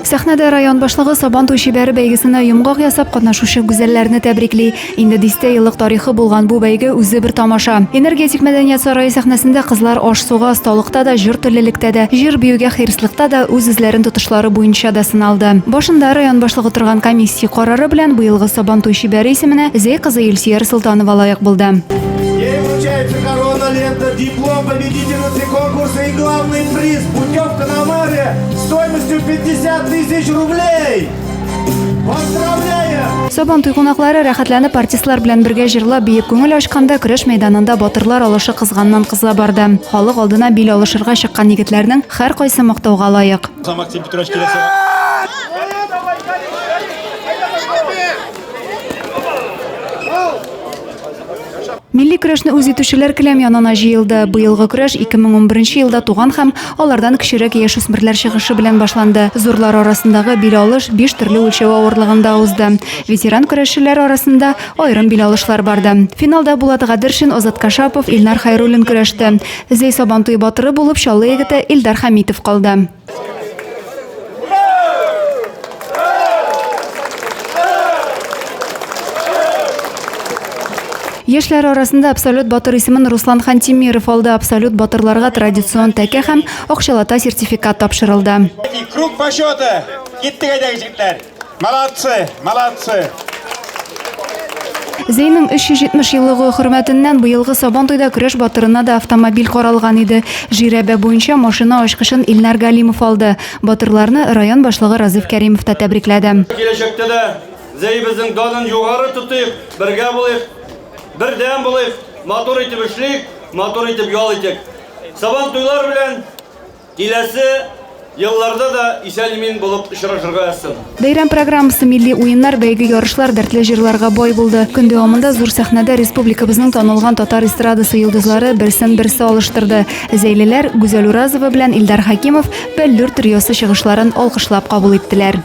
Сәхнәдә район башлыгы Сабан туй чибәре бәйгесенә йомгак ясап катнашучы гүзәлләрне тәбрикли. Инде дистә еллык тарихы булган бу бәйге үзе бер тамаша. Энергетик мәдәният сарае сәхнәсендә кызлар аш-суга осталыкта да, җыр теллелектә дә, җыр-биюгә хирыслыкта да, үз-үзләрен тотышлары буенча да сыналды. Башында район башлыгы торган комиссия карары белән быелгы Сабан туй чибәре исеменә Зәй кызы Илсөяр Солтанова лаек булды. Ей вручается корона, лента, диплом победительницы конкурса и главный приз – путевка на море стоимостью 50 тысяч рублей! Поздравляем! Сабан туй кунаклары рәхәтләнеп артистлар белән бергә җырлап, биеп күңел ачканда көрәш мәйданында батырлар алышы кызганнан-кыза барды. Халык алдына бил алышырга чыккан егетләрнең һәркайсы мактауга лаек. Максим Петрович киләсе. Милли көрәшне үз итүчеләр келәм янына җыелды. Быелгы көрәш 2011 елда туган һәм алардан кечерәк яшүсмерләр чыгышы белән башланды. Зурлар арасындагы бил алыш биш төрле үлчәү авырлыгында узды. Ветеран көрәшчеләр арасында аерым бил алышлар барды. Финалда Булат Гадершин, Азат Кашапов, Илнар Хәйруллин көрәште. Зәй Сабантуе батыры булып Чаллы егете Илдар Хәмитов калды. Яшьләр арасында абсолют батыр исемен Руслан Хантимиров алды. Абсолют батырларга традицион тәкә һәм акчалата сертификат тапшырылды. Круг почета. Киттек әйдәгез, егетләр. Молодцы, молодцы. Зәйнең 370 еллыгы хөрмәтеннән быелгы Сабантуйда көрәш батырына да автомобиль каралган иде. Жирәбә буенча машина ачкычын Илнар Галимов алды. Батырларны район башлыгы Разыйф Кәримов та тәбрикләде. Киләчәктә дә Зәебезнең данын югары тотыйк, бергә булыйк, бердәм булыйк, матур итеп эшлик, матур итеп ял итик. Сабантуйлар белән Киләсе елларда да исән-имин булып очрашырга язсын. Бәйрәм программасы милли уеннар, бәйге-ярышлар, дәртле җырларга бай булды. Көн дәвамында зур сәхнәдә республикабызның танылган татар эстрадасы йолдызлары берсен-берсе алыштырды. Зәйлеләр Гүзәл Уразова белән Илдар Хәкимов Бәллүр триосы чыгышларын алкышлап кабул иттеләр.